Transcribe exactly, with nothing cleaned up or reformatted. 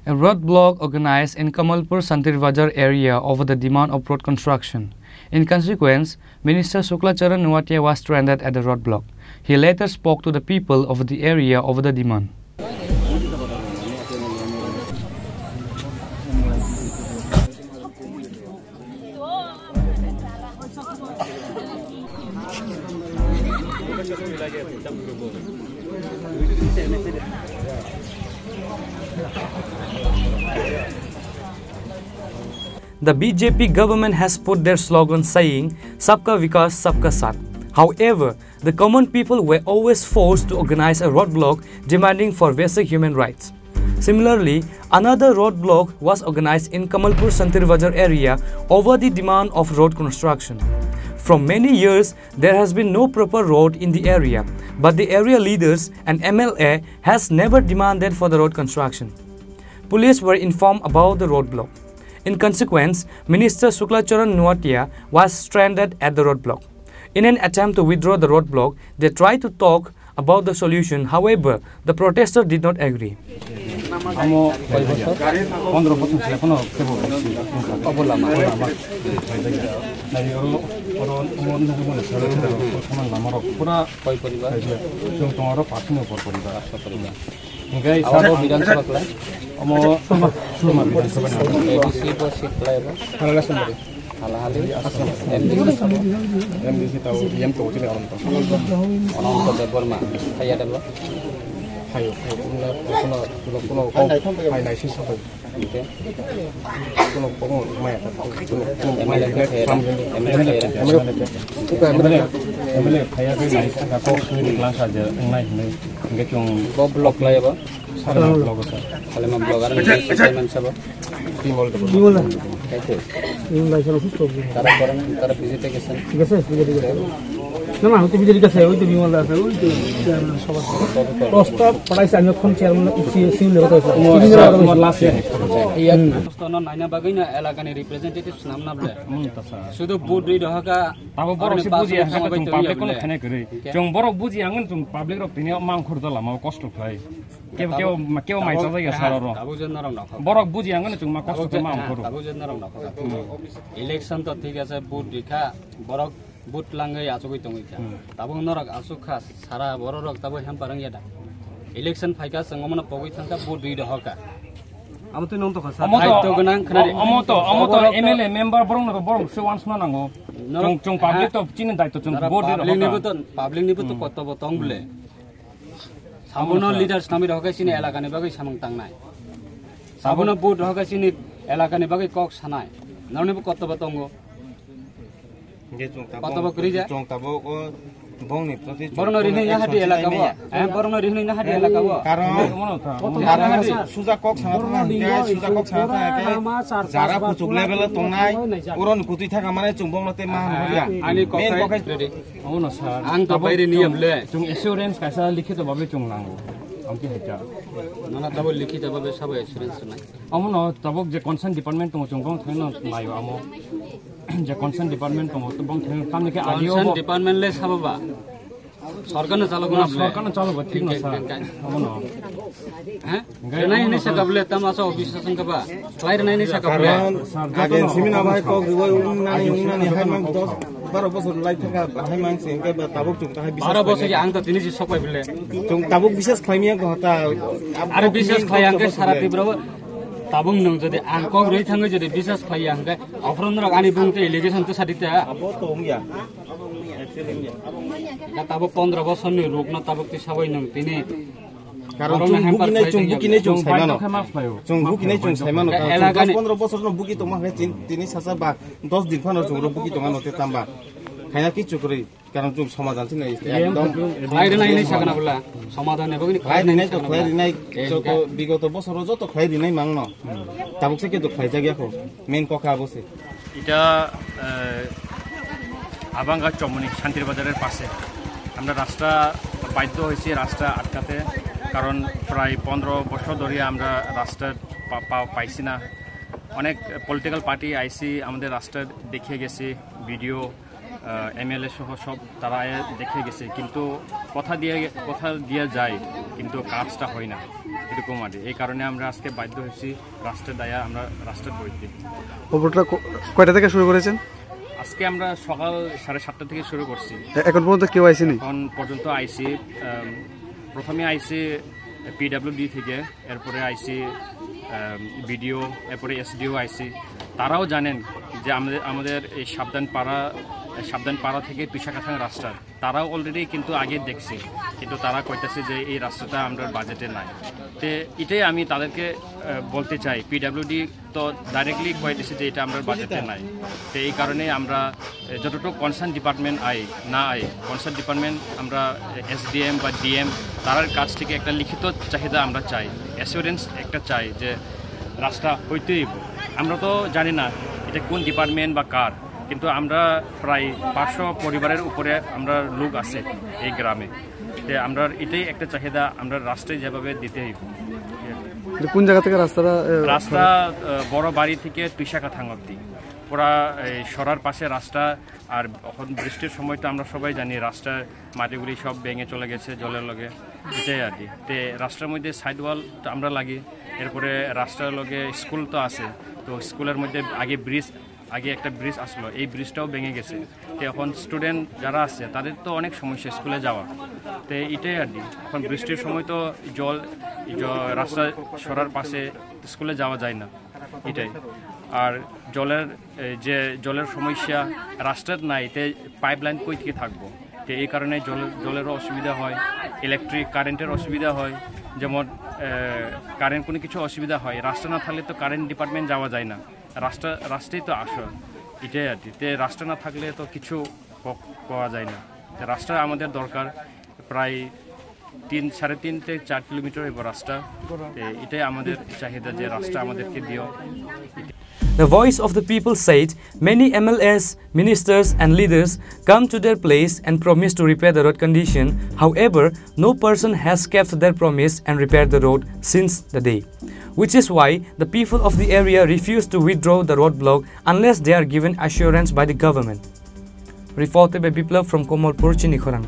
A roadblock organized in Kamalpur Santir Bazar area over the demand of road construction. In consequence, Minister Shukla Charan Noatia was stranded at the roadblock. He later spoke to the people of the area over the demand. The B J P government has put their slogan saying, "Sabka Vikas, Sabka Saath." However, the common people were always forced to organize a roadblock demanding for basic human rights. Similarly, another roadblock was organized in Kamalpur Santir Bazar area over the demand of road construction. From many years, there has been no proper road in the area, but the area leaders and M L A has never demanded for the road construction. Police were informed about the roadblock. In consequence, Minister Shukla Charan Noatia was stranded at the roadblock. In an attempt to withdraw the roadblock, they tried to talk about the solution. However, the protester did not agree. Amo pondro bochor se kono kebo obo lama, obo lama. Nai oro, oro, omo nugwi mano sale, kono lama rok pura koi poribar? Chwng tongo oro paanch ni upor poribar. Hingke abo sabo Bidhan Sabha khlai? Omo Surma Bidhan Sabha ni. A D C bo seat khlai bo? Halala Sundari. Halahali. M D C sabo? M D C tao, E M to chini Ananto. Ananto Debbarma. Haya dalo? Hayo, hayo. Kuno, kuno, kuno, kuno, hai nai si sabai. Hingke? Kuno, kuno, maya. Kuno, kuno, M L A maya. Khe khe, M L A khe. M L A, M L A, M L A, phaya khe nai saka kok sui ni class aja, nai hinui. Hingke chwng bo block lai bo? Salima block sa. Salima block, aro chairman sabo? Bimol da. Bimol da. Kaise? Bimol da, salo susto. Tara koran, tara visit e gesan? Gese, visit e gese. Na, na, hote visit e gese, oi to Bimol da ase, oi to chairman sabo. Prosto, padaise ami khon chairman, si, si le hote. Mo, mo last year. Iya. Prosto no naina bagwi no elaka ni representative nam na ble. Hmm, ta sa. Sudu bu dui dohaka. Tabo borok si buji ang kha tung public kono khane kwrwi. Chwng borok buji ang tung public rok tini mang khor da lama kosto khlai. Kebo, kebo, kebo mai chajak ya sar oro. Tabuk je norok nokho. Borok buji ang no chwng ma kosto khe ma ang khoro. Tabuk je norok nokho. Election to thik ase, vote rikha, borok vote langwi achugwi tongwi kha. Hmm. Tabuk norok achuk kha, sara borok rok tabuk hem parang ya da. Election phaikha, chwng omono pogwi thangkha, vote rwi dohorkha. Amo twi nong tokha sa. Omo to, daityo gwnang khna di. Omo to, omo to M L A member borok no borok se wansna nango. Chwng, chwng public to chini daityo chwng vote rwi dohorkha. Public ni bo to, public ni bo to kotobo tong bole. Sabono leaders nami rok khe chini elaka ni bagwi samung tangnai. Sabono vote rok khe chini elaka ni bagwi kok sanai. Noni bo kotobo tongo. Hingke chwng tabuk, kotobo kwrwi ja. Chwng tabuk o bongni proti borokno rini ya hadi elaka bo. Eh, borokno rini ya hadi elaka bo. Karon, karon suja kok sana thangna hingke, suja kok sana thangna hingke, jara kuchuk level o tongnai, uroni kutui thaka mane chwng bongno tei ma hano horiya. Ani kok main kok hai. Omo no sir. Ang to tabuk baire niyam le. Chwng assurance kaisa likhito babe chwng nango. Amtwi haikha. Nana tabo likhito babe sabo assurance nai. Omo no tabuk je concern department tongo chwng bong thangno naio amo. Je concern department tongo to bong thang tamni khe adio. Concern department le sabo ba. Sorkar no chalo guna ble. Sorkar no chalo ba, thik no sir. Omo no. Ha? Renai hinui saka bole, tamo asa office sasong kaba. Khlai renai hinui saka bole. Karon agen simi na bai kok riwai ungnani, ungnani hai mang dos, baro bosor lai thaka hai mang se hingke ba tabuk chwng kahai bisas. Baro bosor khlai ang to tini si sok pai bole. Chwng tabuk bisas khlai miya ko ta. Are bisas khlai ang ke sara Tripura bo. Tabuk nwng jodi ang kok rwi thangwi jodi bisas khlai ya hingke ofron rok ani bung te allegation to sadi ta. Abo to wngya. Actually wngya. Ka tabuk pondro bosor ni ruk no tabuk ti sabai nwng tini. Karon borokno chwng hamper bukinai, khlai chwng tongya bukinai bole. Chwng saimano. Chwng bukinai chwng saimano. Karon chwng elakani dos pondro bosor no buki tongma hai chin tini sasa ba dos din phano chwng ro buki tongma no te tamba. Khaina kichu kwrwi. Karon chwng somadan sinai ekdom. Khlai rinai hinui sakna bole. Somadan ni bagwi ni khlai rinai to khlai rinai. Eh, joto bigoto bosoro joto khlai rinai mangno. Tabuk se keto khlai jagya ko. Main kokha abo se. এটা আহ, আবাঙ্গা চমনি শান্তির বাজারের পাশে। আমরা রাস্তা বাধ্য হয়েছি রাস্তা আটকাতে, কারণ প্রায় পনেরো বছর ধরে আমরা রাস্তা পা- পা- পাইছি না। অনেক পলিটিক্যাল পার্টি আইসি আমাদের রাস্তা দেখিয়ে গেছে, বিডিও, এমএলএ সহ সব তারা এ- দেখিয়ে গেছে, কিন্তু কথা দিয়ে কথা দিয়ে যায়, কিন্তু কাজটা হয় না। এরকম আর কি। এই কারণে আমরা আজকে বাধ্য হয়েছি রাস্তায় দায়া আমরা রাস্তায় বইতে। অবরোধটা ক-, কয়টা থেকে শুরু করেছেন? আজকে আমরা সকাল সাড়ে সাতটা থেকে শুরু করছি। এ-, এখন পর্যন্ত কেউ আইসেনি? এখন পর্যন্ত আইসি, আম, প্রথমে আইসি পিডাব্লিউডি থেকে, এরপরে আইসি, আম, বিডিও, এরপরে এসডিও আইসি। তারাও জানেন যে আমাদের, আমাদের এই সাবধান পাড়া, সাবধান পাড়া থেকে পিসাকাথাং রাস্তা, তারাও অলরেডি কিন্তু আগে দেখছে, কিন্তু তারা কইতাছে যে এই রাস্তাটা আমরার বাজেটে নাই। তে এটাই আমি তাদেরকে, আহ, বলতে চাই, পিডাব্লিউডি তো ডাইরেক্টলি কয়ে দিছে যে এটা আমরার বাজেটে নাই। তো এই কারণে আমরা, এ, যতটুকু কনসার্ন ডিপার্টমেন্ট আই না আই, কনসার্ন ডিপার্টমেন্ট আমরা এসডিএম বা ডিএম তারার কাছ থেকে একটা লিখিত চাহিদা আমরা চাই, অ্যাসুরেন্স একটা চাই যে রাস্তা হইতেই হইব। আমরা তো জানি না এটা কোন ডিপার্টমেন্ট বা কার, কিন্তু আমরা প্রায় পাঁচশো পরিবারের উপরে আমরা লোক আছে এই গ্রামে। তে আমরা এটাই একটা চাহিদা আমরা রাস্তায় যেভাবে দিতে হইব। এটা কোন জায়গা থেকে রাস্তাটা, এ, রাস্তা, আহ, বড় বাড়ি থেকে তুইশাখা থাং অব্দি। পুরা এই সরার পাশে রাস্তা, আর এখন বৃষ্টির সময় তো আমরা সবাই জানি রাস্তার মাটিগুলি সব ভেঙে চলে গেছে জলের লগে, এটাই আর কি। তে রাস্তার মধ্যে সাইড ওয়াল তো আমরা লাগি, এরপরে রাস্তার লগে স্কুল তো আছে, তো স্কুলের মধ্যে আগে ব্রিজ, আগে একটা ব্রিজ আসলো, এই ব্রিজটাও ভেঙে গেছে। তো এখন স্টুডেন্ট যারা আছে তাদের তো অনেক সমস্যা স্কুলে যাওয়া, তো এটাই আর কি। এখন বৃষ্টির সময় তো জল, জ-, রাস্তা সরার পাশে স্কুলে যাওয়া যায় না, এটাই। আর জলের, এই যে জলের সমস্যা, রাস্তার নাই, তে পাইপলাইন কই থেকে থাকবো? তো এই কারণে জলের, জলেরও অসুবিধা হয়, ইলেকট্রিক কারেন্টের অসুবিধা হয়, যেমন, এ, কারেন্ট কোনো কিছু অসুবিধা হয়, রাস্তা না থাকলে তো কারেন্ট ডিপার্টমেন্ট যাওয়া যায় না, রাস্তা, রাস্তাই তো আসল, এটাই আর কি। তে রাস্তা না থাকলে তো কিছু ক-, করা যায় না। তো রাস্তা আমাদের দরকার, প্রায় তিন, সাড়ে তিন থেকে চার কিলোমিটার হইব রাস্তা। তো এটাই আমাদের চাহিদা যে রাস্তা আমাদেরকে দিও। The Voice of the People said many M L As, ministers and leaders come to their place and promise to repair the road condition. However, no person has kept their promise and repaired the road since the day, which is why the people of the area refuse to withdraw the roadblock unless they are given assurance by the government. Reported by Biplab from Kamalpur, Chinikhorang.